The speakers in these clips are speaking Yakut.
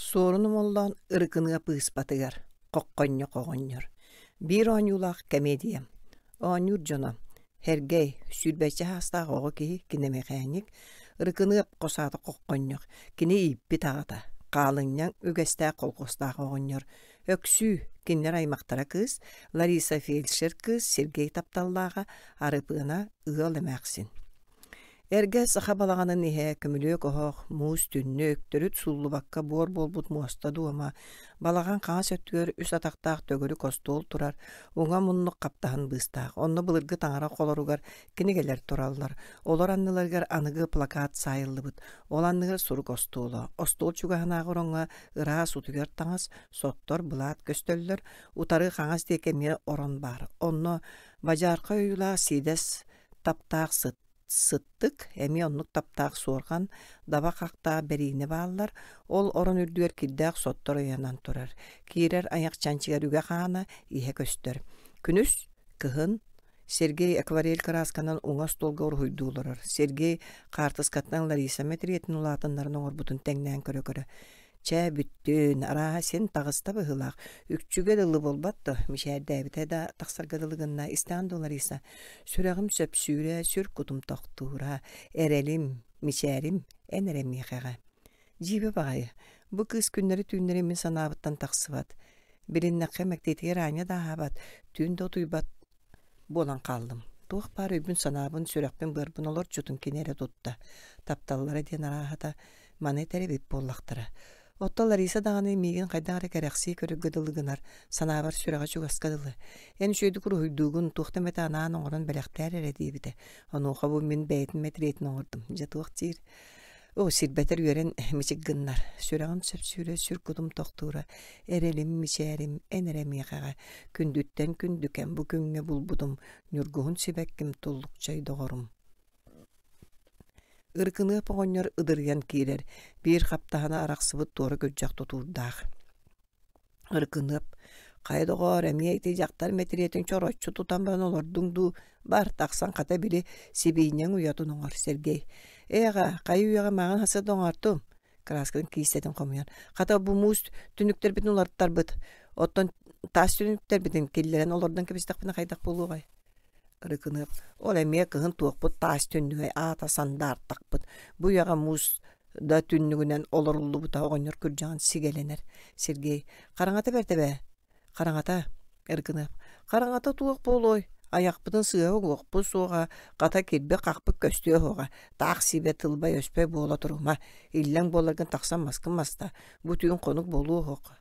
Суорун Омоллоон Ырыкыныап ыыспатыгар Хоххонньох оҕонньор Биир оонньуулаах комедия Оонньуур дьоно Һэргэй, сүүрбэччэ саастаах оҕо киһи, киномэхээньик, Ырыкыныап хос аата Хоххонньох, кини ииппит аҕата, хаалынньаҥ үгэстээх колхуостаах оҕонньор, Өксүү, кинилэр аймахтара кыыс, Лариса фельдшер кыыс, Сергей тапталлааҕа, Арыпыана ыал эмээхсин. Эргэ саха балаҕанын иһэ көмүлүөк оһох, муус түннүк, төрүт сууллубакка буор буолбут муоста дуома, балаҕан хаҥас өттүгэр үс атахтаах төгүрүк остуол турар, уҥа муннук хаптаһын быыстаах. Онно былыргы таҥара холоругар кинигэлэр тураллар. Олор анныларыгар аныгы плакат саайыллыбыт. Ол анныгар сурук остуола. Остуол чугаһынааҕы ороҥҥо ыраас утуйар таҥас, соттор, былаат көстөллөр. Утары хаҥас диэки эмиэ орон баар. Онно бадьаарка ойуулаах сиидэс таптаах сыт сыттык, эмиэ оннук таптаах суорҕан, даба хахтаах бэриинэ бааллар, ол орон үрдүгэр кирдээх соттор ыйанан турар. Киирэр айах чанчыгар үгэ хаана, иһэ көстөр. Күнүс, кыһын Сергей акварель кыраасканан уҥа остуолга уруһуйдуу олорор. Сергей хаартыскаттан Лариса мэтириэтин улаатыннаран оҥорбутун тэҥнээн көрө-көрө Чэ, бүттүн, арааһа син таҕыста быһыылаах, үкчүгэ дылы буолбат дуо, мичээрдээбитэ да тахсарга дылы гынна, истэҕин дуо, Лариса, сүрэҕим сөпсүүрэ, сүр кутум тохтуура, эрэлим, мичээрим эн эрэ миэхэҕэ. Дьиибэ баҕайы, бу кыыс күннэри-түүннэри мин санаабыттан тахсыбат. Билиннэххэ мэктиэтигэр аанньа да аһаабат, түүн да утуйбат буолан хааллым. Туох баар өйбүн-санаабын, сүрэхпин-быарбын олорчутун кини эрэ тутта. Тапталлара диэн арааһата маны этэр эбит буоллахтара. Оттон Лариса даҕаны миигин хайдах эрэ кэрэхсии көрөргө дылы гынар, санаабар сүрэҕэ чугаска дылы. Эн үчүгэйдик уруһуйдуугун, туохта эмэтэ анаан оҥорон бэлэхтээр эрэ диэбитэ. Онуоха бу мин бэйэтин мэтириэтин оҥордум. Дьэ туох диир? Оо, сирбэтэр үөрэн мичик гыннар. Сүрэҕим сөпсүүрэ, сүр кутум тохтуура, эрэлим, мичээрим, эн эрэ миэхэҕэ. Күндүттэн күндүкэм бу күҥҥэ булбутум, ньургуһун сибэкким туллукчай доҕорум. Ыркыныап оҕонньор ыдырыйан киирэр, биир хаптаһына арахсыбыт туора күрдьэх тутуурдаах. Ыркыныап, хайа доҕоор, эмиэ ити дьахтар мэтириэтин чороччу тутан баран олордуҥ дуу, бар тахсан хата били сибиинньэҥ уйатын оҥор, Сергей. Ээ аҕаа, хайа үйэҕэ маҥан хаса да оҥортум, кырааскатын киистэтин хомуйан. Хата бу муус түннүктэрбитин уларыттарбыт, оттон таас түннүктэрбитин киллэрэн олордон кэбистэхпинэ хайдах буолуоҕай? Ырыкыныап, ол эмиэ кыһын туохпут таас түннүгэй аата сандаартахпыт, бу үйэҕэ муус да түннүгүнэн олоруллубута оҕонньор күрдьэҕин сигэлэнэр. Сергей, хараҥата бэрт эбээ, хараҥата, Ырыкыныап, хараҥата туох буолуой, айахпытын сыыһа угуохпут суоҕа, хата кирбик-хахпыт көстүө суоҕа, таах сиибэ тылбай-өспөй буола турума, иллэҥ буоларгын тахсан маскын маста, бу түүн хонук буолуо суох.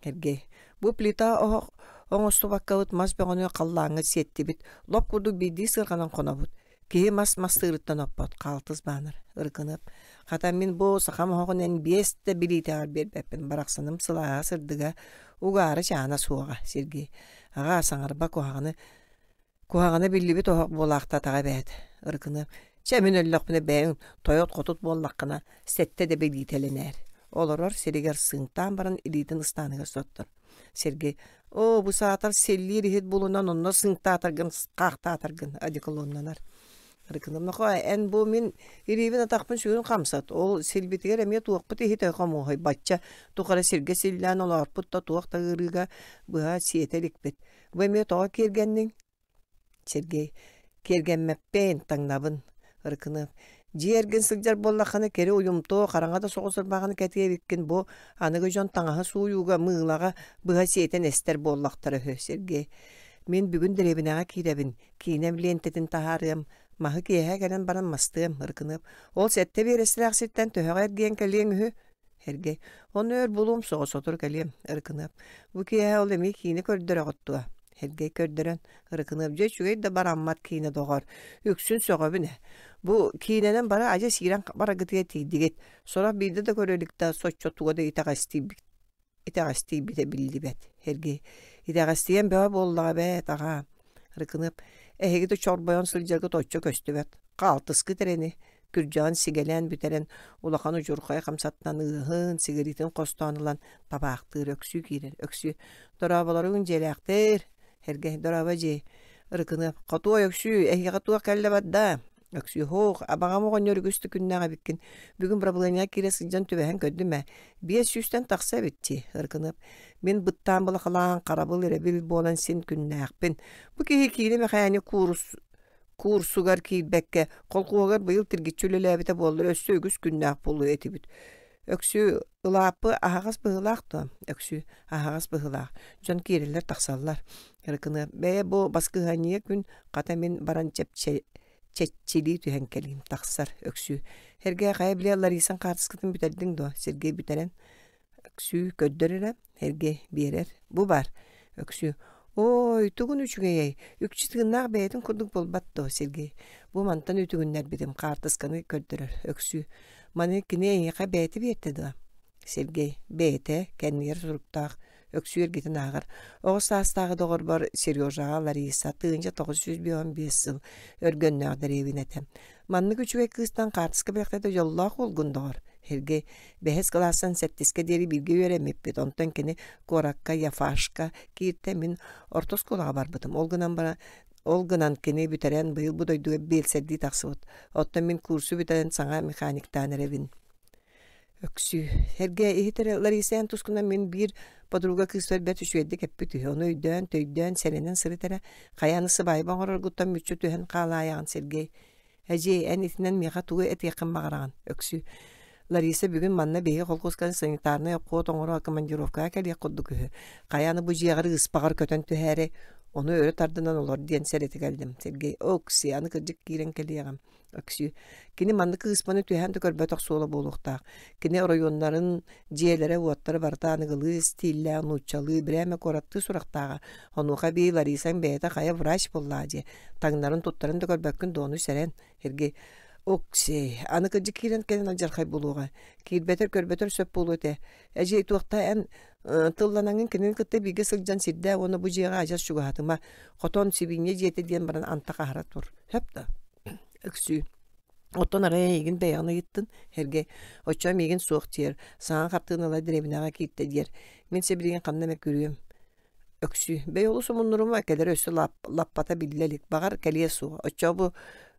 Сергей, бу плита оһох оҥостубаккабыт мас бөҕөнү халлааҥҥа сиэттибит, лоп курдук биирдии сыарҕанан хонобут. Киһи мас мастыырыттан оппот, хаалтыс баанар, ыркыныап. Хата мин бу сахам оһоҕун эн биэс да билиитэҕэр биэрбэппин, барахсаным сылааһа сырдыга, угаары чаана суоҕа, Сергей. Аҕаа, саҥарба куһаҕаны Куһаҕана биллибит оһох буолаахтаатаҕа эбээт, Ырыкыныап, чэ мин өллөхпүнэ бэйэҥ тойот-хотут буоллаххына сэттэ да билиитэлэнээр. Олорор сиригэр сыыҥтаан баран илиитин ыстааныгар соттор. Сергей, оо, бу саатар силлиир иһит булунан онно сыыҥтаатаргын, хаахтаатаргын одеколоннанар. Ырыкыныап, нохоо, эн бу мин илиибин-атахпын сүгүн хамсат, ол силбитигэр эмиэ туохпут иһитэ хомуоһай бачча тухары сиргэ силлээн олоорпут да туох да ыарыыга быһа сиэтэ иликпит. Бу эмиэ тоҕо киэргэнниҥ? Сергей: Киэргэммэппин, таҥнабын. Ырыкыныап: Дьиэ эргин сылдьар буоллаххына кэри уйумтуо, хараҥа да соҕус ырбаҕын кэтиэ эбиккин бу аныгы дьон таҥаһы сууйууга, мыылаҕа быһа сиэтэн эстэр буоллахтара үһү. Сергей: Мин бүгүн дэриэбинэҕэ киирэбин, киинэм лиэнтэтин таһаарыам, маһы киэһэ кэлэн баран мастыам. Ырыкыныап: Ол сэттэ биэрэстэлээх сиртэн төһөҕө эргийэн кэлиэҥ үһү? Сэргэй, ону өр булуом соҕус сотору кэлиэм, Ырыкыныап. Бу киэһэ ол эмиэ киинэ көрдөрөҕүт дуо? Сэргэй көрдөрөн, Ырыкыныап дьэ үчүгэй да бараммат киинэ доҕор, үксүн сөҕөбүн ээ. Бу киинэнэн бары адьас иирэн бараргытыгар тиийдигит. Сорох биирдэ да көрө илик да соччо туга да итэҕэстийбит итэҕэстийбитэ биллибэт. Сергей, итэҕэстийэн бөҕө буоллаҕа эбээт, аҕаа. Ырыкыныап, эһиги да чорбойон сылдьаргыт оччо көстүбэт. Хаалтыскыт эрэни, күрдьэҕин сигэлээн бүтэрэн, улахан удьурхай хамсаттан ыаһын, сигиритин хостоон ылан табаахтыыр Өксүү киирэр. Өксүү, дорооболоруҥ дьиэлээхтэр. Сергей, дорообо дьиэ. Ырыкыныап, хотуой Өксүү, эһиэхэ туох кэллэ барда? Өксүү һоох, абаҕам оҕонньор үгүс да күннээх эбиккин. Бүгүн бырабылыанньаҕа киирэ сылдьан түбэһэн көрдүм ээ. 500-тэн тахса эбит дии, Ыркыныап. Мин быттаан былахалаан харабыл эрэбил буолан син күннээхпин. Бу киһи киинэ мэхээни куурус куурсугар киирбэккэ, колхуоһугар быйыл тиргиччи үлэлээбитэ буоллар өссө үгүс күннээх буолуо этибит. Өксүү ылааппы аһаҕас быһыылаах дуо? Өксүү аһаҕас быһыылаах. Дьон киирэллэр-тахсаллар. Ырыкыныа бэйэ бу баскыһыанньыйа күн хата мин баран чэпчэ чэччилии түһэн кэлиим тахсар Өксүү. Эргээ хайа били Ларисаҥ хаартыскатын бүтэрдиҥ дуо? Сергей бүтэрэн Өксүү көрдөр эрэ, Сергей биэрэр. Бу баар. Өксүү Ой, тугун үчүгэйэй, үкчү тыыннаах бэйэтин курдук буолбат дуо, Сергей? Бу мантан үтүгүннэрбитим, хаартысканы көрдөрөр. Өксүү Маны кини эйиэхэ бэйэтэ биэрдэ дуо? Сергей бэйэтэ, кэннигэр суруктаах, Өксүү эргитин ааҕар. Оҕо саастааҕы доҕорбор Сережаҕа Лариса 1955 сыл Өргөннөөх дэриэбинэтэ. Маннык үчүгэй кыыстан хаартыска бэлэхтэтэ дьоллоох уолгун доҕор. Сергей бэһис кылаастан сэттискэ диэри бииргэ үөрэммиппит. Онтон кини куоракка Яфашка кииртэ, мин орто оскуолаҕа барбытым. Ол гынан баран Ол гынан кини бүтэрэн быйыл бу дойдуга биэлсэрдии тахсыбыт. Оттон мин курсу бүтэрэн саҥа механиктаан эрэбин. Өксүү. Эргэ иһит эрэ Лариса эн тускунан мин биир подруга кыыспар бэрт үчүгэйдик эппит үһү. Ону өйдөөн, төйдөөн, сэрэнэн сырыт эрэ. Хайааны сыбаайба оҥороргуттан мүччү түһэн хаалаайаҕын Сергей. Эдьиэй, эн итинэн миэхэ тугу этиэххин баҕараҕын? Өксүү. Лариса бүгүн манна биһиги холкуоска санитарнай обход оҥоро командировкаҕа кэлиэх курдук үһү. Хайааны бу дьиэҕэр ыыспаҕар көтөн түһээри, ону өрө тардынан олор диэн сэрэтэ кэллим. Сергей, Окси, аны кырдьык киирэн кэлиэҕим. Өксүү. Кини маннык ыыспаны түһээн да көрбөтөх суола буолуохтаах. Кини оройуоннарын дьиэлэрэ-уоттара барыта аныгылыы стиллээх нууччалыы, бирээмэ куораттыы сурахтааҕа. Онуоха эбии Ларисаҥ бэйэтэ хайа врач буоллаа дии. Таҥнарын туттарын да көрбөккүн дуону сэрэн. Сергей Оксей, аны кырдьык киирэн кэлэн алдьархай буолуоҕа. Киирбэтэр көрбөтөр сөп буолуо этэ. Эдьиэй туохта эн тылланаҥын кинини кытта бииргэ сылдьан сирдээ уонна бу дьиэҕэ адьас чугаһатыма. Хотон сибиинньэ дьиэтэ диэн баран антах аһара тур. Сөп да? Өксүү. Оттон арай эйигин бэйэҕин ыйыттын, Сергей. Оччоҕо миигин суох диэр, саҥа хартыыналар дэриэбинэҕэ кииртэ диэр. Мин сибилигин ханна эмэ күрүөм. Өксүү. Бэйэ олус умуннурума, кэлэр өссө лаппата биллэ илик. Баҕар, кэлиэ суоҕа. Оччоҕо бу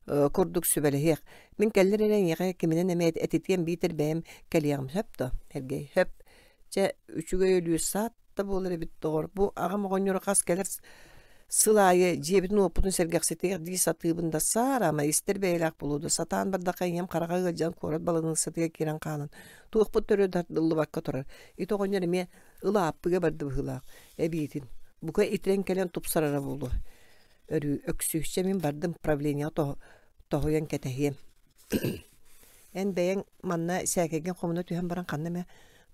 курдук сүбэлэһиэх. Мин кэллэр эрэ эйиэхэ киминэн эмэ этитиэм биитэр бэйэм кэлиэҕим. Сөп дуо, Сергей? Сөп. Чэ, үчүгэй өлүү саат да буолар эбит доҕор. Бу аҕам оҕонньоро хас кэлэр сыл аайы дьиэбитин-уоппутун сэргэхситиэх дии сатыыбын да саараама истэр бэйэлээх буолуо да сатаан бардахха ийэм хараҕа ыалдьан куорат баланыыссатыгар киирэн хаалан туохпут да өрө тардыллыбакка турар. Ити оҕонньор эмиэ ылааппыга барда быһыылаах эбиитин бука итирэн кэлэн тупсарара буолуо. Өрүү өксүүччэ мин бардым правлениеҕа тоһуйан кэтэһиэм. Эн бэйэҥ манна сээкэйгин хомуна түһэн баран ханна эмэ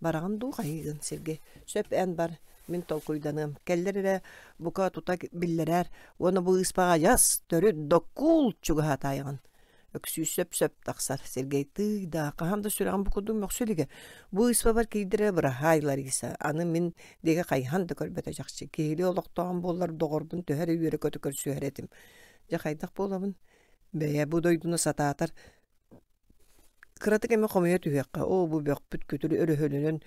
бараҕын дуу хайыыгын Сергей? Сөп эн бар, мин толкуйданыам. Кэллэр эрэ бука тута биллэрээр уонна бу ыыспаҕа адьас төрүт доккуул чугаһаатаайаҕын. Өксүү сөп-сөп тахсар. Сергей тыый да, хаһан да сүрэҕим бу курдук мөхсө илигэ. Бу ыыспабар киирдэр эрэ быраһаай Лариса. Аны мин диэки хайыһан да көрбөтө чахчы. Киһилии олохтооҕум буоллар доҕорбун төһө эрэ үөрэ-көтө көрсүһэр этим. Дьэ хайдах буолабын? Бэйэ бу дойдуну сатаатар кыратык эмэ хомуйа түһүөххэ, оо бу бөхпүт күтүр өрөһөлөнөн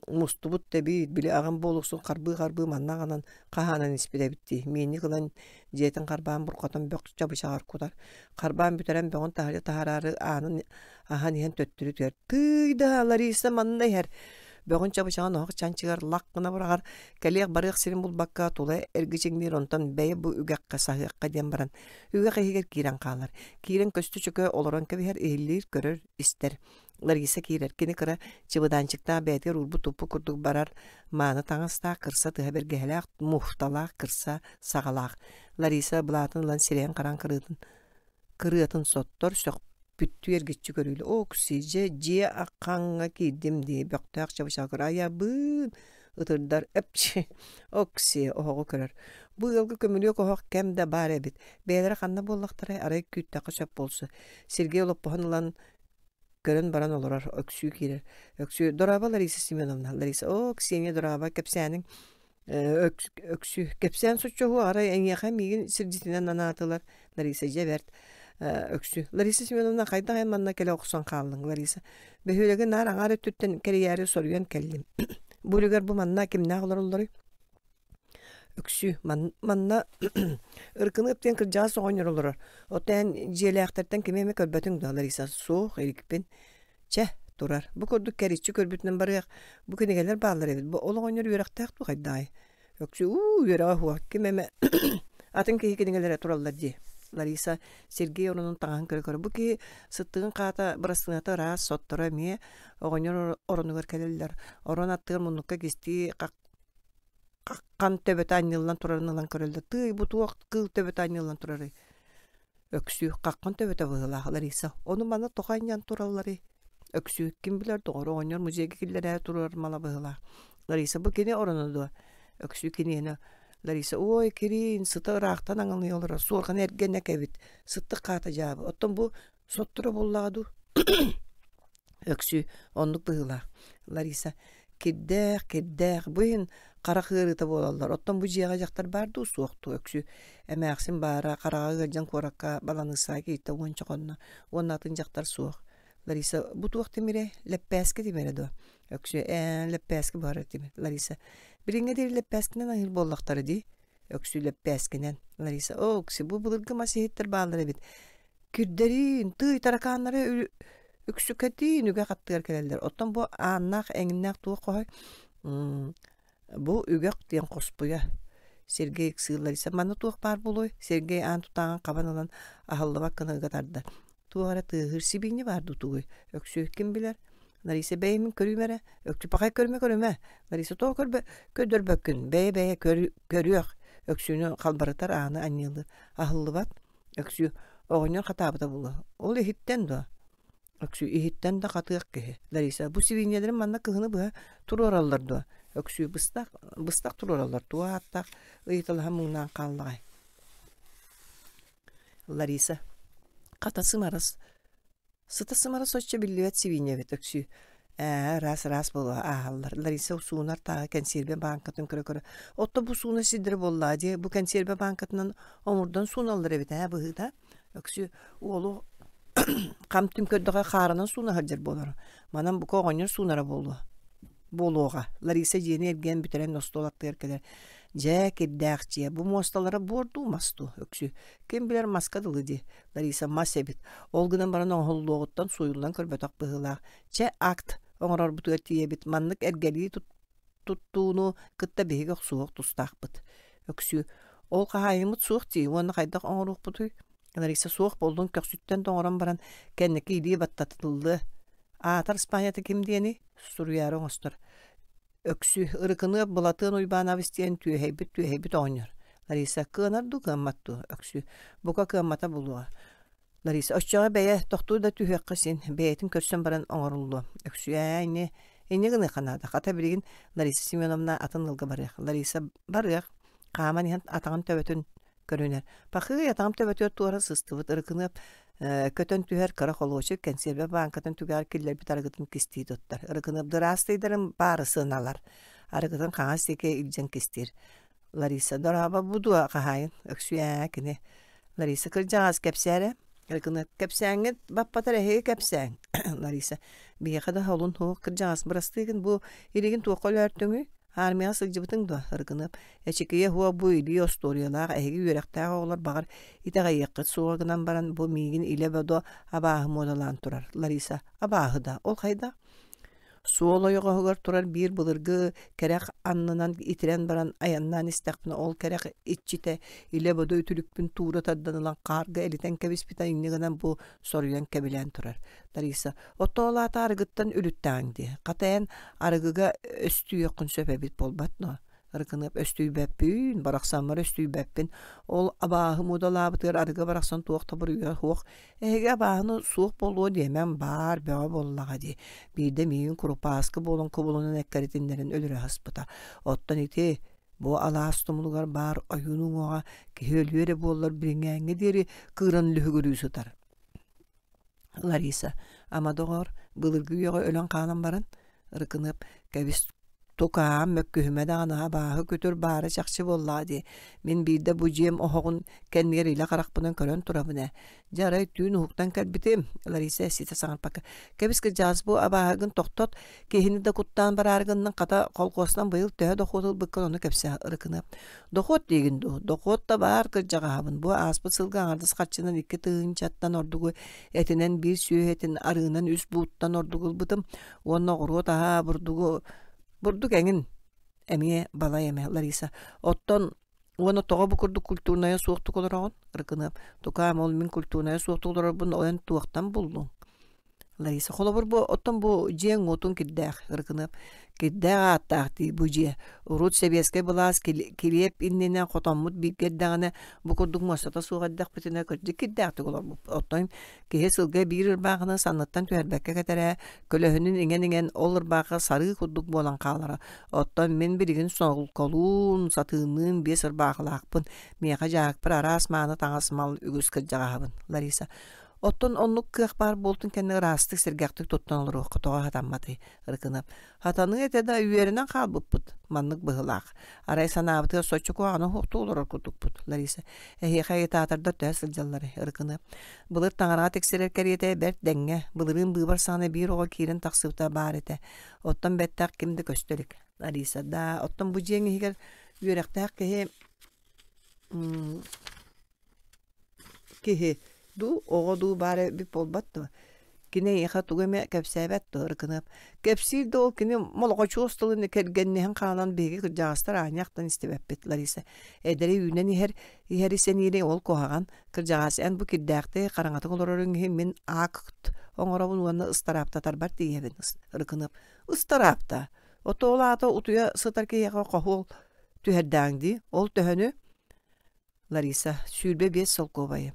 мустубут да эбит, били аҕам буолуксун харбыы-харбыы манна аҕалан хаһаанан испит эбит дии, миинньик ылан дьиэтин харбаан бурҕатан бөх чабычаҕар кутар, харбаан бүтэрэн бөҕүн таһырдьа таһаараары аанын аһан иһэн төттөрү түһэр, тыый да Лариса манна иһэр, бөҕүн чабычаҕын оһох чанчыгар лах гына быраҕар, кэлиэх-барыах сирин булбакка тула эргичиҥниир онтон бэйэ бу үгэххэ саһыахха диэн баран Үгэх иһигэр киирэн хаалар. Киирэн көстө чөкө олорон кэбиһэр, иһиллиир, көрөр, истэр. Лариса киирэр. Кини кыра чыбыдаанчыктаах бэйэтигэр уурбут-туппут курдук барар мааны таҥастаах, кырса тыһа бэргэһэлээх, муфталаах, кырса саҕалаах. Лариса былаатын ылан сирэйин харан кырыытын кырыатын соттор, сөхпүттүү эргиччи көрүүлэ. Окси, дьэ, дьиэ аххаҥҥа киирдим дии, бөхтөөх чабычаҕа айабыын ытырдар эпчи Окси оһоҕу көрөр. Бу ыалга көмүлүөк оһох кэм да баар эбит. Бэйэлэрэ ханна буоллахтарай, арай күүттэххэ сөп буолсу. Сергей олоппоһун ылан көрөн баран олорор. Өксүү киирэр. Өксүү, дорообо, Лариса Семеновна. Лариса, оо, Ксения, дорообо, кэпсээниҥ Өксүү, кэпсээн соччоһуо, арай эйиэхэ миигин сирдьитинэн анаатылар. Лариса, дьэ бэрт. Өксүү, Лариса Семеновна, хайдах эн манна кэлэ охсон хааллыҥ, Лариса? Бөһүөлэги наар аҥаар өттүттэн кэрийээри соруйан кэллим. Бу үлүгэр бу манна кимнээх олороллоруй? Өксүү, манна Ыркыныап диэн кырдьаҕас оҕонньор олорор. Оттон эн дьиэлээхтэртэн кими эмэ көрбөтүҥ дуо, Лариса? Суох, иликпин. Чэ, турар. Бу курдук кэриччи көрбүтүнэн барыах. Бу кинигэлэр бааллар эбит. Бу ол оҕонньор үөрэхтээх дуу хайдаҕай? Өксүү, уу, үөрэҕэ суох. Ким эмэ атын киһи кинигэлэрэ тураллар дии. Лариса Сергей оронун таҥаһын көрө-көрө бу киһи сыттыгын хаата бырастыыната ыраас, сотторо эмиэ оҕонньор оронугар кэлэллэр. Орон аттыгар муннукка кистии хаххан төбөтө анньыллан турарын ылан көрөллөр. Тыый, бу туох кыыл төбөтө анньыллан турарый? Өксүү, хаххан төбөтө быһыылаах Лариса. Ону манна тоҕо анньан туралларый? Өксүү, ким билэр доҕор, оҕонньор музейга киллэрээри турар мала быһыылаах. Лариса, бу кини ороно дуо? Өксүү киниэнэ. Лариса, ой, кириин, сыта ыраахтан аҥылыйа олорор, суорҕаны эргэнэ кэбит, сыттык хаата дьаабы. Оттон бу сотторо буоллаҕа дуу? Өксүү, оннук быһыылаах. Лариса, кирдээх, кирдээх, бу иһин харах ыарыыта буолаллар. Оттон бу дьиэҕэ дьахтар баар дуу, суох дуу? Өксүү, эмээхсин баара, хараҕа ыалдьан куоракка баланыыссаҕа кииртэ уонча хонно. Уонна атын дьахтар суох. Лариса, бу туох тимирэ? Лэппээски тимирэ дуо? Өксүү, ээ, лэппээски буһарар тимир. Лариса, билиҥҥэ диэри лэппээскинэн аһыыр буоллахтара дии. Өксүү лэппээскинэн. Лариса, оо, Өксүү, бу былыргы мас иһиттэр бааллар эбит. Кирдэриин, тыый таракааннары үксүкэтиин үгэх аттыгар кэлэллэр. Оттон бу ааннаах эҥиннээх туох хоһой? Бу үгэх диэн хоспуйа. Сергей ыксыыр Лариса манна туох баар буолуой? Сергей аан тутааҕын хабан ылан аһыллыбат гына ыга тардар. Туох эрэ тыаһыыр сибиинньэ баар дуу тугуй? Өксүү ким билэр? Лариса бэйэм көрүүм эрэ. Өксүү пахай көрүмэ көрүмэ. Лариса тоҕо көрбө көрдөрбөккүн? Бэйэ-бэйэ көрүөх. Өксүүнү халбарытар ааны анньыалыыр. Аһыллыбат. Өксүү оҕонньор хатаабыта буолуо. Ол иһиттэн дуо? Өксүү иһиттэн да хатыах киһи. Лариса, бу сибиинньэлэрин манна кыһыны быһа туруораллар дуо? Өксүү быстах, быстах туруораллар. Туох ааттаах ыйыталаһан муҥнаан хааллаҕай? Лариса, хата сымарас Сыта сымара соччо биллибэт сибиинньэ эбит Өксүү. Ээ, ыраас-ыраас буолуо ааһаллар. Лариса суунар тааҕы кэнсиэрбэ бааҥкатын көрө-көрө, «Отто бу сууна сирдэрэ буоллаа дии, бу кэнсиэрбэ бааҥкатынан омурдан сууналлар эбит ээ, быһыыта». Өксүү уолу хам-түм көрдөҕө хаарынан сууна сылдьар буолар. Манан бука оҕонньор суунара буолуо. Буолуоҕа. Лариса дьиэни эргийэн бүтэрэн остуол аттыгар кэлэр. Дьэ, кирдээх дьиэ, бу муосталара буор дуу, мас дуу, Өксүү. Ким билэр маска дылы дии. Лариса мас эбит. Ол гынан баран оҥоһуллуоҕуттан сууйуллан көрбөтөх быһыылаах. Чэ, акт оҥорорбутугар тиийэбит. Маннык эргэлии туттууну кытта биһиги охсуһуох тустаахпыт. Өксүү, ол хаһаайыммыт суох дии уонна хайдах оҥоруохпутуй? Лариса суох буоллун көхсүттэн да оҥорон баран кэнники илии баттатыллыа. Аатар Испанията ким диэний? Суруйаары оҥостор. Өксүү, Ырыкыныап Былатыан Уйбаанабыс диэн түөһэйбит-түөһэйбит оҕонньор. Лариса, кыанар дуу, кыаммат дуу? Өксүү, бука кыаммата буолуоҕа. Лариса, оччоҕо бэйэ тохтуу да түһүөххэ син, бэйэтин көрсөн баран оҥоруллуо. Өксүү, ээ, ини, инньэ гыныахха наада. Хата билигин Лариса Семеновна атын ыалга барыах. Лариса, барыах. Хааман иһэн атаҕын төбөтүн көрүнэр. Пахыый, атаҕым төбөтүгэр туора сыстыбыт Ырыкыныап көтөн түһэр кыра холуочук кэнсиэрбэ бааҥкатын түгэҕэр киллэрбит арыгытын кистии туттар. Ырыкыныап дыраастыйдарын баары сыаналар. Арыгытын хаҥас диэки илдьэн кистиир. Лариса, дорообо бу дуо хаһаайын? Өксүү ээ кини. Лариса, кырдьаҕас кэпсээрэ. Ырыкыныап, кэпсээҥҥит баппатар эһиги кэпсээҥ. Лариса, биһиэхэ да холун суох кырдьаҕас бырастыыгын бу илигин туохха өлөөртүҥүй? Армияҕа сылдьыбытыҥ дуо? Ырыкыныап, эчикийэ һуох бу илии остуоруйалаах эһиги үөрэхтээх оҕолор баҕар итэҕэйиэххит суоҕа гынан баран бу миигин илэ-бодо абааһы муодалаан турар. Лариса, абааһы да, ол хайдах? Суол ойоҕоһугар турар биир былыргы кэрэх аннынан итирэн баран айаннаан истэхпинэ ол кэрэх иччитэ илэ-бодо үтүлүкпүн туура тардан ылан хаарга элитэн кэбиспитэ инньэ гынан бу соруйан кэбилээн турар. Лариса, оттоо ол аата арыгыттан үлүттэҕиҥ дии. Хата эн арыгыга өстүйүөххүн сөп эбит буолбат дуо? Ырыкыныап өстүйбэппин, барахсаммар өстүйбэппин. Ол абааһы муодалаабытыгар арыгы барахсан туох да буруйа суох. Эһиги абааһыны суох буолуо диэмэҥ, баар бөҕө буоллаҕа дии. Биирдэ миигин курупааскы буолан кубулунан эккирэтиннэрэн өлөрө сыспыта. Оттон ити бу алаас тумулугар баар ойуун уҥуоҕа киһи өлүө эрэ буоллар билиҥҥээҥҥэ диэри кыыран лүһүгүрүү сытар. Лариса, ама доҕоор, былыргы үйэҕэ өлөн хаалан баран, Ырыкыныап, кэбис. Тукаам, мөккүһүмэ даҕаны абааһы күтүр баара чахчы буоллаҕа дии. Мин биирдэ бу дьиэм оһоҕун кэннигэр илэ харахпынан көрөн турабын ээ. Дьэ арай түүн уһуктан кэлбитим, Лариса ситэ саҥарбакка, кэбис кырдьаҕас бу абааһыгын тохтот, киһини да куттаан бараары гынныҥ, хата колхуостан быйыл төһө дохуот ылбыккын ону кэпсээ ырыкына. Дохуот диигин дуу, дохуот да баар кырдьаҕаһабын, бу ааспыт сылга аҥардас харчынан 2000-ттан ордугу этинэн биир сүөһү этин арыынан үс бууттан ордугу ылбытым уонна оҕуруот аһа бурдугу бурдук эҥин эмиэ балай эмэ Лариса оттон уонна тоҕо бу курдук культурнайа суохтук олороҕун Ырыкыныап тукаам ол мин культурнайа суохтук олорорбун ойон туохтан буллуҥ Лариса холобур бу оттон бу дьиэҥ уотун кирдээх Ырыкыныап кирдээх ааттаах дии бу дьиэ урут сэбиэскэй былаас килиэп иннинэ хотоммут бииргэ эрдэҕинэ бу курдук муостата суох эрдэхпитинэ кырдьык кирдээхтик олорбуппут оттон Киһи сылга биир ырбаахыны санныттан түһэрбэккэ кэтэрэ, көлөһүнүн иҥэн-иҥэн ол ырбаахы сарыы курдук буолан хаалара. Оттон мин билигин солколуун, сатыынныын биэс ырбаахылаахпын. Миэхэ дьаакпар араас мааны таҥас мал үгүс кырдьаҕаһабын. Лариса, оттон оннук кыах баар буолтун кэннэ ыраастык, сэргэхтик туттан олоруохха тоҕо сатамматый? Ырыкынап. Хатаныы этэ да үөрэнэн хаалбыппыт маннык быһыылаах. Арай санаабытыгар соччо куһаҕаны уһуктуу олорор курдукпут. Лариса, эһиэхэ ыйытаатардар төһө сылдьалларый? Ырыкыны. Былыр таҥараҕа тиксэрэр кэриэтэ бэрт дэҥҥэ, былырыын быыбар саҕана биир оҕо киирэн тахсыбыта баар этэ. Оттон бэттэх ким да көстө илик. Лариса, да, оттон бу дьиэҥ иһигэр үөрэхтээх киһи Киһи дуу, оҕо дуу баар эбит буолбат дуо? Кини эйиэхэ тугу эмэ кэпсээбэт дуо, Ырыкыныап? Кэпсиир да ол кини молоҕочуос тылын кэргэнниһэн хаалан биһиги кырдьаҕастар аанньа ахтан истибэппит, Лариса. Эдэри үүнэн иһэр иһэри сэниири ол куһаҕан. Кырдьаҕас эн бу кирдээхтик хараҥатык олороруҥ иһин мин акт оҥоробун уонна ыстарааптатарбар тиийэбин, Ырыкыныап. Ыстараапта? Ото ол аата утуйа сытар киһиэхэ хоһуол түһэрдээҥ дии. Ол төһөнү? Лариса 25 солкуобайы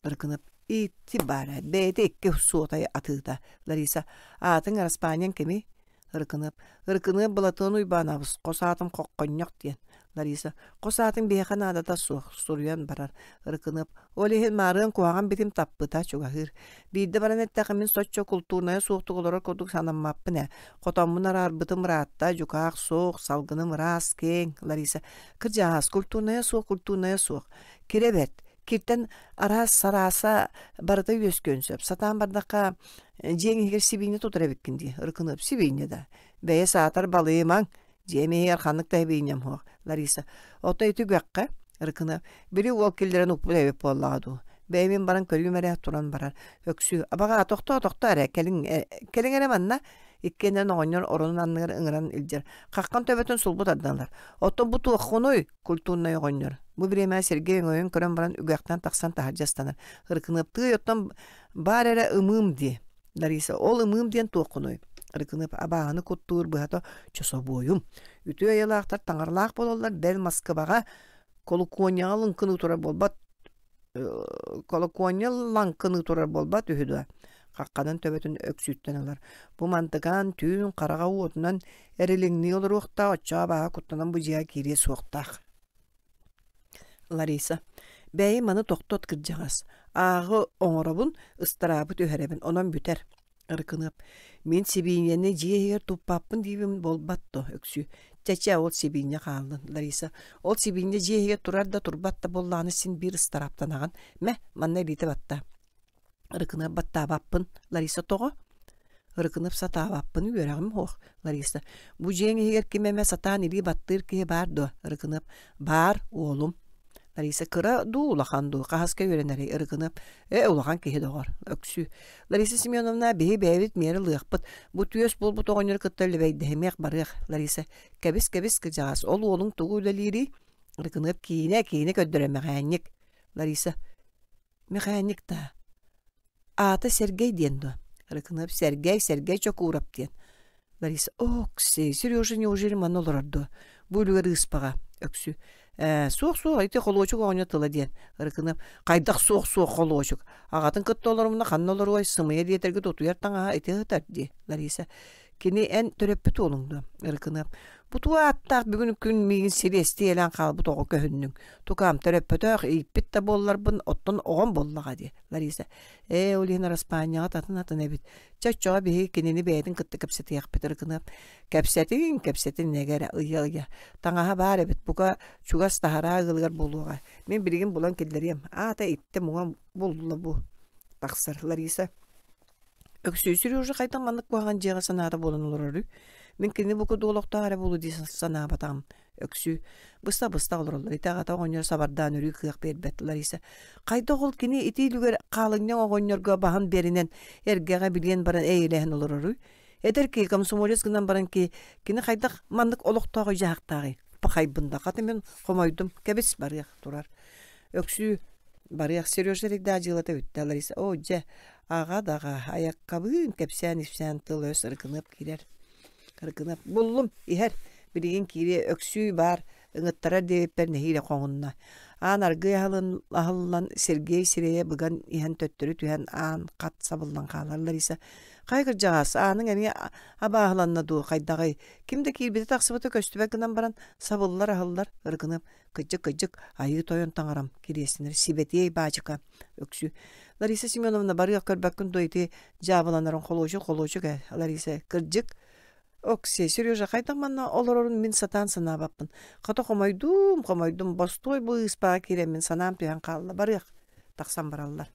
Ыркынап ити баара бэйэтэ икки суотай атыыта Лариса аатыҥ араспаанньаҥ кимий Ыркыныап Ыркыныап Былатыан Уйбаанабыс хос аатым Хоххонньох диэн Лариса хос аатыҥ биһиэхэ наадата суох суруйан барар Ыркыныап ол иһин маарыан куһаҕан битим таппыта чугаһыыр биирдэ баран эттэххэ мин соччо култуурнайа суохтук олорор курдук санаммаппын ээ хотоммун араарбытым ыраатта дьукаах суох салгыным ыраас киэҥ Лариса Кырдьаҕас, культурнайа суох, культурнайа суох. Кирэ бэрт. Киртэн араас сарааса барыта үөскүөн сөп. Сатаан бардахха, дьиэҥ иһигэр сибиинньэ тутар эбиккин дии. Ырыкыныап сибиинньэ да. Бэйэ саатар балыйымаҥ. Дьиэм иһигэр ханнык да сибиинньэм суох. Лариса. Оттон ити үгэххэ, Ырыкыныап, били уол киллэрэн укпут эбит буоллаҕа дуу. Бэйэм баран көрүүм эрэ туран барар. Өксүү, абаҕаа, тохтоо, тохтоо эрэ, кэлиҥ, кэлиҥ эрэ манна. Иккиэннэрин оҕонньор оронун анныгар ыҥыран илдьэр. Хаххан төбөтүн сулбу тардан ылар. Оттон бу туоххунуй? Культурнай оҕонньор. Бу бириэмэ Сергей өҥөйөн көрөн баран үгэхтэн тахсан таһырдьа ыстанар. Ырыкыныаптыый оттон баар эрэ ымыым дии. Лариса, ол ымыым диэн туоххунуй? Ырыкыныап абааһыны куттуур быһата чособуойум. Үтүө айылаахтар таҥаралаах буолаллар, бэл Москваҕа колокуонньаҕа лыҥкыныы турар буолбат колокуонньа лаҥкыныы турар буолбат үһү дуо хахханан төбөтүн өксүүттэн ылар бу мантыкаан түүн хараҕа уотунан эрилиҥнии олоруохтаах оччоҕо абааһы куттанан бу дьиэҕэ киириэ суохтаах Лариса бэйи маны тохтот кырдьаҕас ааҕы оҥоробун ыстараабы түһэрэбин онон бүтэр Ырыкыныап мин сибиинньэни дьиэ иһигэр туппаппын диибин буолбат дуо Өксүү чэ-чэ ол сибиинньэ хааллын Лариса ол сибиинньэ дьиэ иһигэр турар да турбат да буоллаҕына син биир ыстарааптанаҕын мэ манна илиитэ батта Ырыкыныап баттаабаппын Лариса тоҕо Ырыкыныап сатаабаппын үөрэҕим суох Лариса бу дьиэҥ иһигэр ким эмэ сатаан илии баттыыр киһи баар дуо Ырыкыныап баар уолум Лариса кыра дуу улахан дуу хаһаска үөрэнэрий Ырыкыныап ээ улахан киһи доҕор Өксүү Лариса Семеновна биһи бэйэбит миэрэ ылыахпыт бу түөс буолбут оҕонньору кытта лэбэйдэһимиэх барыах Лариса кэбис кэбис кыдьаҕас ол уолуҥ тугу үлэлиирий Ырыкыныап киинэ киинэ көрдөрө мэхээнньик Лариса мэхээнньик даа Аата Сэргэй диэн дуо? Ырыкыныап Сэргэй, Сэргэй Чокуурап диэн. Лариса Окси, Сережа неужели манна олорор дуо? Бу үлүгэр ыыспаҕа. Өксүү. Ээ, суох-суох, ити холуочук оҕонньор тыла диэн. Ырыкыныап хайдах суох-суох холуочук? Аҕатын кытта олорумна ханна олоруой, сымыйа диэтэргит утуйар таҥаһа ити ыһытар дии. Лариса. Кини эн төрөппүт уолуҥ дуо? Ырыкыныап. Бу туох ааттаах бүгүн күн миигин сириэстийэлээн хаалбыт оҕо көһүннүҥ. Тукаам төрөппөтөх, ииппит да буолларбын, оттон оҕом буоллаҕа дии. Лариса. Ээ, ол иһин араспаанньаҕыт атын-атын эбит. Чэ, оччоҕо биһиги кинини бэйэтин кытта кэпсэтиэхпит Ырыкыныап. Кэпсэтиҥ, кэпсэтин нэгэрэ, ыйа-ыйа. Таҥаһа баар эбит, бука чугас таһараа ыалыгар буолуоҕа. Мин билигин булан киллэриэм. Аата иттэ муҥа булла бу. Тахсар Лариса. Өксүү Сережа хайдах маннык куһаҕан дьиэҕэ санаата буолан олороруй? Мин кинини бу курдук олохтоох эрэ буолуо дии санаабатаҕым. Өксүү. Быста-быста олороллор. Ити аҕата оҕонньор сабардаан өрүү кыах биэрбэт Лариса. Хайдах ол кини ити үлүгэр хаалынньаҥ оҕонньорго баһын биэринэн эргэҕэ билиэн баран эйэлэһэн олороруй? Эдэр киһи комсомолец гынан баран ки кини хайдах маннык олохтоох дьаһахтааҕый? Пахайбын да хата мин хомойдум. Кэбис барыах турар. Өксүү барыах Сережа эрийдээх дьыалата бүттэ Лариса. Оо дьэ аҕа даҕа айаккабыын кэпсээн-ипсээн тыл-өс ырыкыныап киирэр. Ырыкыныап буллум иһэр билигин киириэ Өксүү баар ыҥыттарар диэбиппэр нэһиилэ хоҥунна. Аан аргыый аһыллан Сергей сирэйэ быган иһэн төттөрү түһэн аан хат сабыллан хаалар Лариса хайа кырдьаҕас ааныҥ эмиэ абааһыланна дуу хайдаҕый ким да киирбитэ тахсыбыта көстүбэт гынан баран сабыллар аһыллар ырыкыныап кыдьык кыдьык айыы тойон таҥарам кириэстэнэр сибэтиэй баачыка Өксүү Лариса Семеновна барыах көрбөккүн дуо ити дьаабыланарын холуочук холуочук ээ Лариса кырдьык Оксия, Сережа хайдах манна олорорун мин сатаан санаабаппын. Хата хомойдум, хомойдум, бостуой бу ыыспаҕа киирэммин санаам түһэн хаалла, барыах. Тахсан бараллар.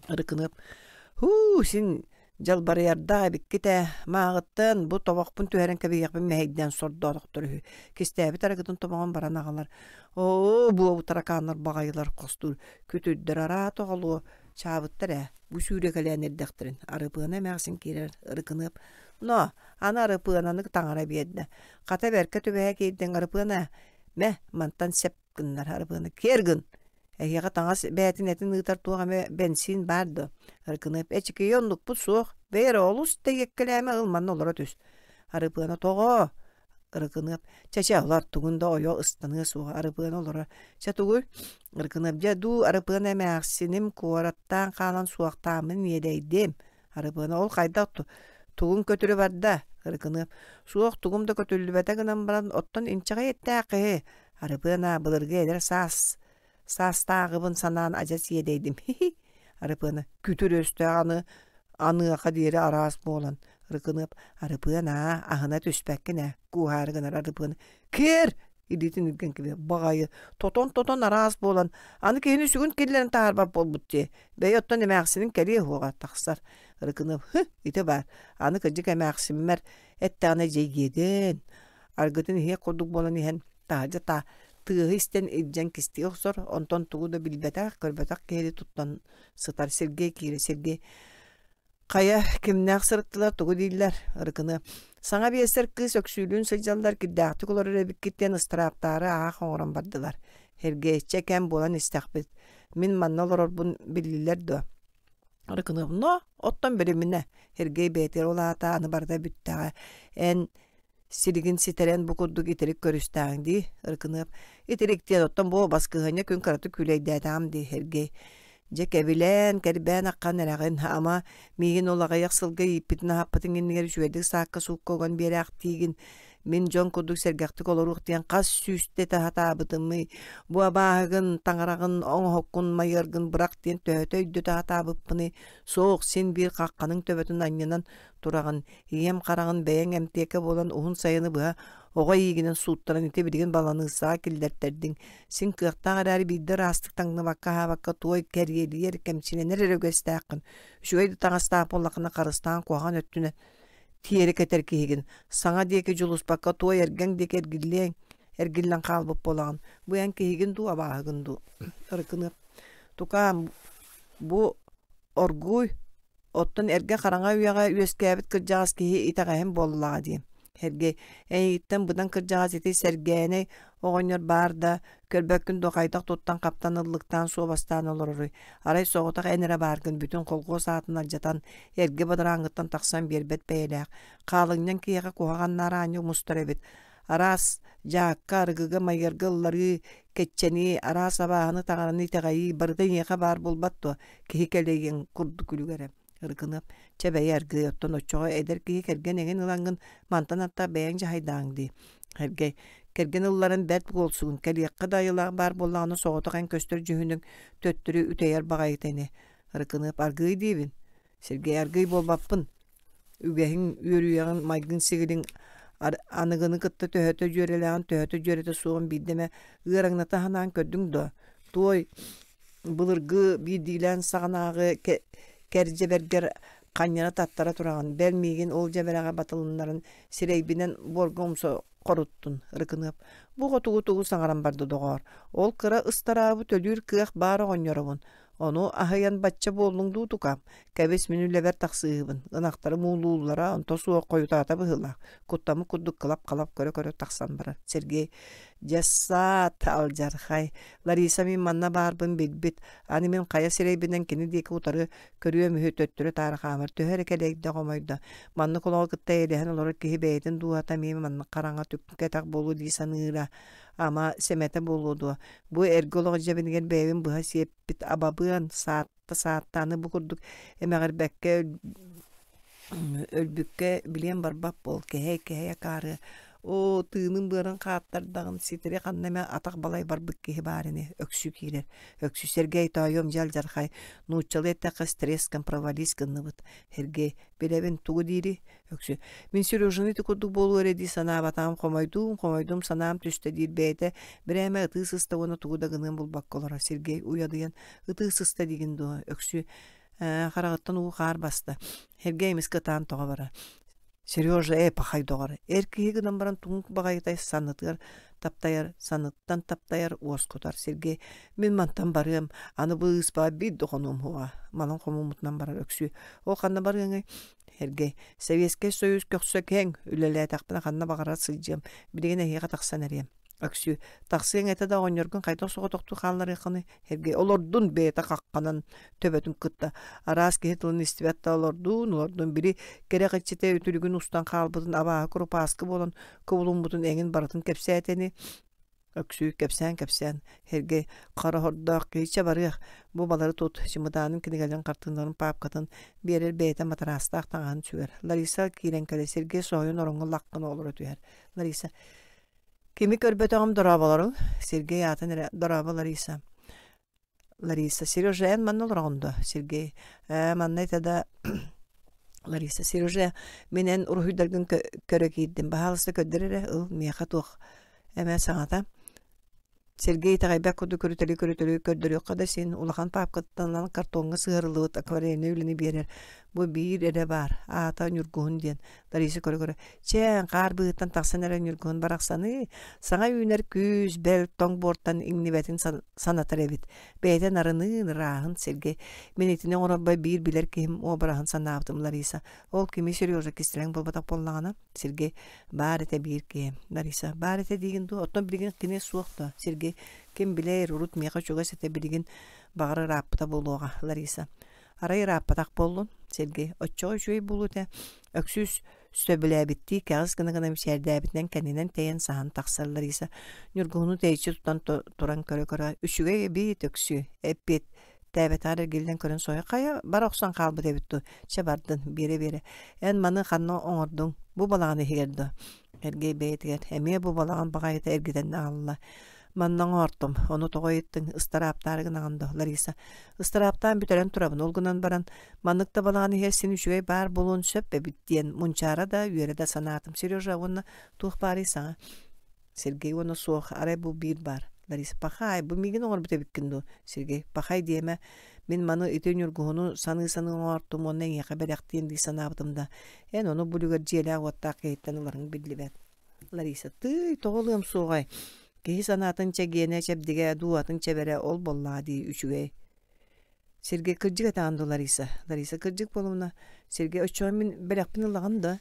Ырыкыныап, һуу, син дьалбарыйардаах эбиккит ээ, мааҕыттан бу тобохпун түһэрэн кэбиһиэхпин мэһэйдээн сордоотохтор үһү. Кистээбит арыгытын тобоҕун баран аҕалар. Оо, буобу таракааннар баҕайылар хостуур, күтүрдэр араат оҕолуо, Чаабыттар ээ, бу сүүрэкэлээн эрдэхтэрин, Арыпыана эмээхсин киирэр, Ырыкыныап: «Но, аны Арыпыананы таҥара биэрдэ. Хата бэркэ түбэһэ киирдиҥ Арыпыана, мэ, мантан сэп гыннар Арыпыана, киэр гын! Эһиэхэ таҥас бээтин этин ыытар туох эмэ бэнсиин баар дуо?» Ырыкыныап: «Эчикийэ оннукпут суох, бэйэ эрэ олус тэйиэккэлээмэ ыл манна олоро түс». Арыпыана: «Тоҕо?» Ырыкыныап чэ-чэ олор тугун да ойо ыстаныа суоҕа Арыпыана олорор чэ тугуй Ырыкыныап дьэ дуу Арыпыана эмээхсиним куораттаан хаалан суохтааммын иэдэйдим Арыпыана ол хайдах тугун көтүрү барда Ырыкыныап суох тугум да көтүллүбэтэ гынан баран оттон инчэҕэй эттээх киһи Арыпыана былыргы эдэр саас саастааҕыбын санаан адьас иэдэйдим хи-хи Арыпыана күтүр өстөөх аны аныаха диэри араас буолан Ырыкыныап Арыпыана аһына түспэккин ээ кууһаары гынар Арыпыана киэр илиитин үргэн кэбиһэр баҕайы тотон-тотон араас буолан аны киһини сүгүн киллэрэн таһаарбат буолбут дии бэйэ оттон эмээхсинин кэлиэ суоҕа тахсар Ырыкыныап һы ити баар аны кырдьык эмээхсиммэр эттэҕинэ дьэйиэдэн аргытын иһиэх курдук буолан иһэн таһырдьа та тыаһы истэн илдьэн кистии охсор, онтон тугу да билбэтэх, көрбөтөх киһини туттан сытар Сергей киирэ Сергей хайа кимнээх сырыттылар тугу дииллэр Ырыкыны саҥа биэсэр кыыс Өксүүлүүн сылдьаллар кирдээхтик олорор эбиккит диэн ыстырааптаары аах оҥорон бардылар Сергей чэ кэм буолан истэхпит мин манна олорорбун биллилэр дуо Ырыкыны но оттон билиминэ Сергей бэйэтигэр ол аата аны барыта бүттэҕэ эн Силигин ситэрэн бу курдук итирик көрүстэҕиҥ дии, Ырыкыныап. Итирик диэн оттон бу баскыһыанньа күн кыратык күүлэйдээтэҕим дии, Сергей. Дьэ кэбилээн, кэрбээн аххан эрэҕин, ама миигин ол аҕыйах сылга ииппитин-аһаппытыҥ иннигэр үчүгэйдик саакка-суукка уган биэрээхтиигин. Мин дьон курдук сэргэхтик олоруох диэн хас сүүстэ этэ сатаабытымый, бу абааһыгын, таҥараҕын, оҥоһуккун, майыаргын бырах диэн төһөтө өйдөтө сатаабыппыный, суох, син биир хахханыҥ төбөтүн анньынан тураҕын, ийэм хараҕын бэйэҥ эмтиэкэ буолан уһун сайыны быһа оҕо иигинэн сууттаран ити билигин баланыыссаҕа киллэртэрдиҥ, син кыахтаах эрээри биирдэ ыраастык таҥныбакка-аһаабакка туой кэриэлийэр, кэмчилэнэр эрэ үгэстээххин, үчүгэй да таҥастаах буоллаххына харыстаан куһаҕан өттүнэн тиэрэ кэтэр киһигин, саҥа диэки дьулуспакка туой эргэҥ диэки эргиллиэҥ, эргиллэн хаалбыт буолаҕын, бу эн киһигин дуу, абааһыгын дуу, Ырыкыныап, тукаам, бу оргууй Оттон эргэ хараҥа үйэҕэ үөскээбит кырдьаҕас киһи итэҕэһин буоллаҕа дии. Сэргэй, эйигиттэн быдан кырдьаҕас ити Сэргээнэй оҕонньор баар да, көрбөккүн дуо хайдах туттан-хаптан ыллыктаан суобастаан олороруй. Арай соҕотох эн эрэ бааргын бүтүн колхуос аатын алдьатан, эргэ бадарааҥҥыттан тахсан биэрбэт бэйэлээх. Хаалыҥньаҥ киһиэхэ куһаҕаннаары аанньа умустар эбит. Араас дьаакка, арыгыга, майыарга ылларыы, кэччэнии, араас абааһыны таҥараны итэҕэйии барыта эйиэхэ баар буолбат дуо? Киһи кэлэйиэн курдук үлүгэрэ. Ырыкыныап, чэ бэйэ аргыый, оттон оччоҕо эдэр киһи кэргэн эҥин ылаҥҥын мантан аттаах бэйэҥ дьаһайдааҥ дии. Сэргэй, кэргэн ылларан бэрт буолсугун, кэлиэххэ да айылаах баар буоллаҕына соҕотох эн көстөр дьүһүнүҥ төттөрү үтэйэр баҕайыта ини. Ырыкыныап, аргыый диибин. Сергей, аргыый буолбаппын. Үгэһиҥ, үөрүйэҕиҥ, майгыҥ-сигилиҥ аныгыны кытта төһөтө дьүөрэлээҕин, төһөтө дьүөрэтэ суоҕун биирдэ эмэ ыараҥната санаан көрдүҥ дуо? Туой былыргы биирдиилээн саҕанааҕы кэрдьэбэргэр ханньана таттара тураҕын, бэл миигин ол дьэбэрэҕэ батылыннаран сирэйбинэн буорга умса хоруттун, Ырыкыныап. Бу хотугу тугу саҥаран барда доҕоор, ол кыра ыстараабы төлүүр кыах баар оҕонньоробун. Ону аһыйан бачча буоллуҥ дуу тукаам, кэбис мин үлэбэр тахсыыһыбын, ынахтарым уулууллара онто суох хойутаата быһыылаах, куттаммыт курдук кылап-халап көрө-көрө тахсан барар. Сергей, дьассаат, алдьархай, Лариса мин манна баарбын билбит, аны мин хайа сирэйбинэн кини диэки утары көрүөм үһү төттөрү-таары хаамар, төһө эрэ кэлэйдэ-хомойдо. Маннык олоҕу кытта эйэлэһэн олорор киһи бэйэтин дууһата эмиэ маннык хараҥа түккэтэх буолуо дии саныыра, ама сэмэтэ буолуо дуо? Бу эргэ олох дьэбинигэр бэйэбин быһа сиэппит абабыан, саатта сааттааны бу курдук эмэҕирбэккэ өлбүккэ билиэн барбат буол, кэһэй-кэһэй акаарыа. Оо, тыыным-быарын хааттардаҕын ситэри ханна эмэ атах балай барбыт киһи баар ини, Өксүү киирэр. Өксүү Сергей тоойуом дьэ алдьархай, нууччалыы эттэххэ стресском провались гынныбыт. Сергей, билэбин, тугу диирий? Өксүү, мин Сережаны ити курдук буолуо эрэ дии санаабатаҕым, хомойдуум, хомойдум, санаам түстэ диир бэйэтэ бирээмэ ытыы сыста уонна тугу да гыныан булбакка олорор. Сергей уйадыйан, ытыы сыста диигин дуо? Өксүү, ээ, хараҕыттан уу-хаар баста. Сергей эмискэ ытаан тоҕо барар. Сережа ээ пахай доҕор, эр киһи гынан баран тугун баҕайытай саннытыгар таптайар, санныттан таптайар, уоскутар Сергей мин мантан барыам, аны бу ыыспаҕа биир да хонуом суоҕа, малын хомуммутунан барар Өксүү. Ол ханна барыаҥый? Сергей, Советскай Союз көхсө киэҥ, үлэлээтэхпинэ ханна баҕарар сылдьыам, билигин эһиэхэ тахсан эриэм. Өксүү, тахсыаҥ этэ да оҕонньоргун хайдах соҕотохтуу хаалларыаххыный? Сергей, олордун бэйэтэ хахханан төбөтүн кытта араас киһи тылын истибэт да олордун, олордун били кэрэх иччитэ үтүлүгүн устан хаалбытын абааһы курупааскы буолан кубулуммутун эҥин барытын кэпсээтэни Өксүү кэпсээн-кэпсээн, Сергей хара хордоох киһиччэ барыах, бу балары тут, чымыдаанын кинигэлэрин хартыыналарын паапкатын биэрэр бэйэтэ матараастаах таҥаһын сүгэр. Лариса киирэн кэлэр, Сергей соһуйан ороҥҥо лаххына олоро түһэр. Лариса Кими көрбөтөҕүм дорооболоруҥ? Сергей аатын эрэ дорообо Лариса. Лариса Сережа эн манна олороҕун дуо? Сергей ээ манна этэ да Лариса Сережа мин эн уруһуйдаргын көрө киирдим баһаалыста көрдөр эрэ ыл миэхэ туох эмэ саҥата Сергей итэҕэйбэт курдук көрүтэлии-көрүтэлии көрдөрүөххэ да син улахан паапкаттан ылан картоҥҥа сыһыарыллыбыт акварельнай үлэни биэрэр. Бу биир эрэ баар, аата Ньургуһун диэн. Лариса көрө-көрө, чээн, хаар быыһыттан тахсан эрэ Ньургуһун барахсаныы, саҥа үүнэр күүс, бэл, тоҥ буортан иҥнибэтин санатар эбит. Бэйэтэ нарыныын, ырааһын Сергей. Мин итини оҥорорбор биир билэр киһим уобараһын санаабытым Лариса. Ол кими Сережа кистэлэҥ буолбатах буоллаҕына, Сергей, баар этэ биир киһи. Лариса, баар этэ диигин дуо? Оттон билигин кини суох дуо? Сергей, ким билэр, урут миэхэ чугас этэ, билигин баҕар ырааппыта буолуоҕа. Лариса, арай ырааппатах буоллун? Сергей, оччоҕо үчүгэй буолуо этэ. Өксүүс сөбүлээбиттии кэҕис гына-гына мичээрдээбитинэн кэннинэн тэйэн саһан тахсар Лариса Ньургуһуну тэйиччи тутан туран көрө-көрө үчүгэй эбиит Өксүү эппиэт тээбэтэҕэр эргиллэн көрөн соһуйа хайа бара охсон хаалбыт эбит дуу чэ бардын биэрэ-биэрэ эн маны ханна оҥордуҥ бу балаҕан иһигэр дуо Эргий бэйэтигэр эмиэ бу балаҕан баҕайыта эргитэн аҕалла манна оҥоортум ону тоҕо ыйыттыҥ ыстарааптаары гынаҕын дуо Лариса ыстарааптаан бүтэрэн турабын ол гынан баран маннык да балаҕан иһигэр син үчүгэй баар буолуон сөп эбит диэн мунчаара да үөрэ да санаатым Сережа уонна туох баарый саҥа Сергей уонна суох, арай бу биир баар. Лариса, пахай, бу миигин оҥорбут эбиккин дуо? Сергей, пахай диэмэ, мин маны ити ньургуһуну саныы-саныы оҥортум уонна эйиэхэ бэлэхтиэм дии санаабытым да, эн ону бу үлүгэр дьиэлээх-уоттаах киһиттэн ыларыҥ биллибэт. Лариса, тыый, тоҕо ылыам суоҕай? Киһи санаатын чэгиэнэ, чэбдигэ, дууһатын чэбэрэ ол буоллаҕа дии үчүгэй. Сергей, кырдьык этэҕин дуу, Лариса? Лариса, кырдьык буолумуна. Сергей, оччоҕо мин бэлэхпин ылаҕын да?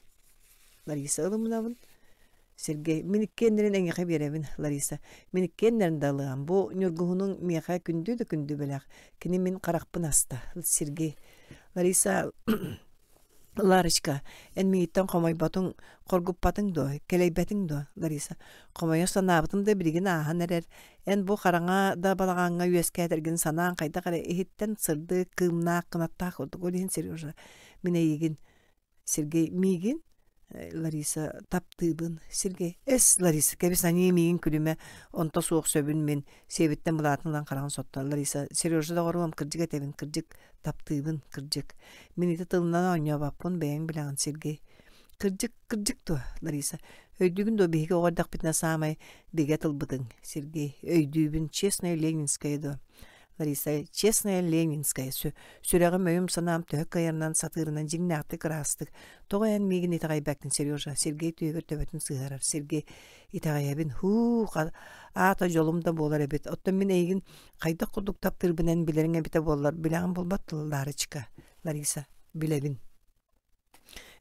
Лариса, ылымынабын. Сергей, мин иккиэннэрин эйиэхэ биэрэбин, Лариса. Мин иккиэннэрин да ылыам. Бу ньургуһунуҥ миэхэ күндү да күндү бэлэх. Кини мин харахпын аста. Сергей. Лариса, Ларочка, эн миигиттэн хомойботуҥ, хоргуппатыҥ дуо, кэлэйбэтиҥ дуо, Лариса? Хомойо санаабытым да билигин ааһан эрэр. Эн бу хараҥа да балаҕаҥҥа үөскээтэргин санаан хайдах эрэ иһиттэн сырдык, кыымнаах, кынаттаах курдук. Ол иһин Сережа, мин эйигин Сергей миигин Лариса таптыыбын. Сергей эс Лариса кэбис аньыы миигин күлүмэ онто суох сөбүн мин сиэбиттэн былаатын ылан хараҕын соттор Лариса Сережа доҕоруом кырдьык этэбин кырдьык таптыыбын кырдьык мин ити тылынан оонньообоппун бэйэҥ билэҕин Сергей кырдьык кырдьык дуо Лариса өйдүүгүн дуо биһиги оҕо эрдэхпитинэ саамай бигэ тылбытыҥ Сергей өйдүүбүн честное ленинское дуо Лариса честная ленинская сүрэҕим өйүм-санаам төһө кыайарынан сатыырынан дьиҥнээхтик ыраастык тоҕо эн миигин итэҕэйбэккин Сережа Сергей түөһүгэр төбөтүн сыһыарар Сергей итэҕэйэбин һуу аата дьолум да буолар эбит оттон мин эйигин хайдах курдук таптыырбын эн билэриҥ эбитэ буоллар билэҕин буолбат Ларочка Лариса билэбин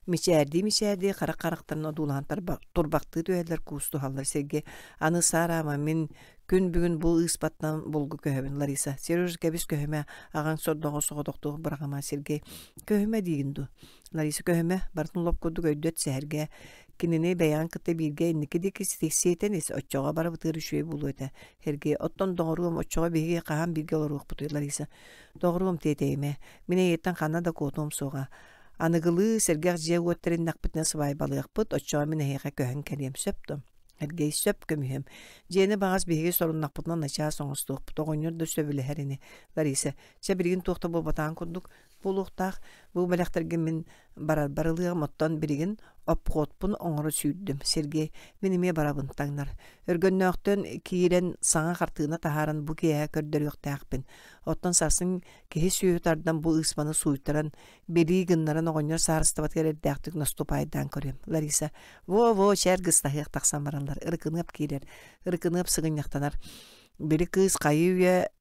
Мичээрдии-мичээрдии харах харахтарын одуулаһан турбахтыы түһэллэр, куустуһаллар сиргэ. Аны саараама, мин күн бүгүн бу ыыспаттан булгу көһөбүн, Лариса. Сережа, кэбис көһүмэ, аҕаҥ сордоҕо соҕотохтуох быраҕыма, Сергей. Көһүмэ диигин дуу? Лариса, көһүмэ, барытын лоп курдук өйдөт, сэһэргээ. Кинини бэйэҕин кытта бииргэ инники диэки сиэтэн ис, оччоҕо барыбытыгар үчүгэй буолуо этэ. Сергей, оттон доҕоруом, оччоҕо биһиги хаһан бииргэ олоруохпутуй, Лариса? Доҕоруом тиэтэйимэ, мин эйиэттэн ханна да куотуом суоҕа. Аныгылыы сэргэх дьиэ-уот тэриннэхпитинэ сыбаайбалыахпыт, оччоҕо мин эһиэхэ көһөн кэлиэм сөп дуо? Эргэй сөп көмүһүм. Дьиэни баҕас биһиги соруннахпытына начаас оҥостуохпут, оҕонньор да сөбүлэһэр ини. Лариса, чэ билигин туох да буолбатаҕын курдук буолуохтаах. Бу бэлэхтэргэ мин барарбар ылыаҕым, оттон билигин обходпун оҥоро сүүрдүм. Сергей, мин эмиэ барабын таҥнар. Өргөннөөхтөн киирэн саҥа хартыына таһааран бу киэһэ көрдөрүөхтээхпин. Оттон сарсын киһи сүөһү тардан бу ыыспаны сууйтаран, билии гыннаран оҕонньор саарыстыбатыгар эрдээхтик ноступаайдаан көрүөм. Лариса, во-во, чээр гыстаһыах тахсан бараллар, Ырыкыныап киирэр, Ырыкыныап сыгынньахтанар. Били кыыс хайыы-үйэ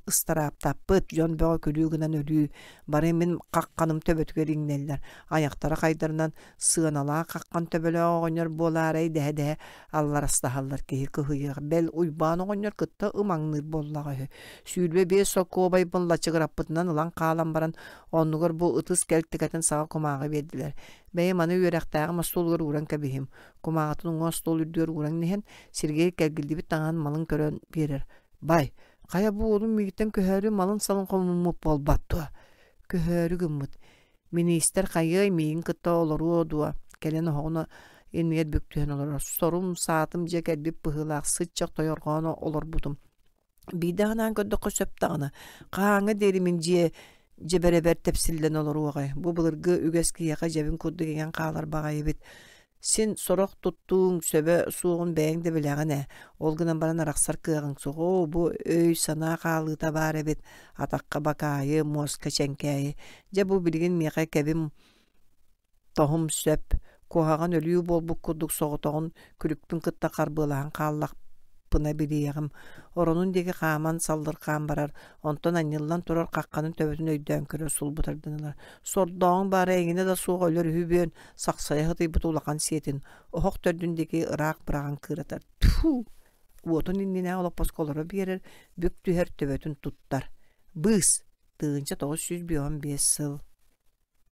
ыстарааптаппыт, дьон бөҕө күлүү гынан өлүү, бары мин хахханым төбөтүгэр иҥнэллэр, айахтара хайдарынан сыаналаах хаххан төбөлөөх оҕонньор буолаарай дэһэ-дэһэ алларастаһаллар киһи кыһыйыах, бэл Уйбаан оҕонньор кытта ымаҥныыр буоллаҕа үһү. 25 солкуобайбын лачыгыраппытынан ылан хаалан баран, оннугар бу ытыс кэлтикэтин саҕа кумааҕы биэрдилэр. Бэйэм аны үөрэхтээҕим остуолугар ууран кэбиһим. Кумааҕытын уҥа остуол үрдүгэр ууран иһэн, Сергей кэлгиллибит таҥаһын малын көрөн биэрэр. Бай, хайа бу уолум миигиттэн көһөөрү малын-салын хомуммут буолбат дуо? Көһөөрү гыммыт. Миниистир хайыай миигин кытта олоруо дуо, кэлэн оһоҕун иннигэр бүк түһэн олорор. Сорум, саатым дьэ кэлбит быһыылаах, сыччах тойорҕоон олорбутум. Биирдэ санаан көрдөххө сөп даҕаны. Хаһааҥҥа диэри мин дьиэ дьэбэрэбэр тэпсиллэн олоруоҕай? Бу былыргы үгэс киһиэхэ дьэбин курдук иҥэн хаалар баҕайы эбит. Син сорох туттууҥ сөбө суоҕун бэйэҥ да билэҕин ээ, ол гынан баран арахсар кыаҕыҥ суох. Оо, бу өй-санаа хаалыыта баар эбит, атахха бакаайы, муоска чэҥкээйи. Дьэ бу билигин миэхэ кэбим тоһум сөп, куһаҕан өлүү буолбут курдук соҕотоҕун күлүкпүн кытта харбыалаһан хааллахпына билиэҕим. Оронун диэки хааман саллырхаан барар, онтон анньыллан турар хахханын төбөтүн өйдөөн көрөр сулбу тардан ылар. Сордооҕуҥ баара эҥинэ да суох өлөр үһү бүөн, сахсайа сытыйбыт улахан сиэтин оһох төрдүн диэки ыраах быраҕан кыыратар. Тьфу! Уотун иннинээҕи олоппоско олоро биэрэр, бүк түһэр төбөтүн туттар. Быыс! 1955 сыл.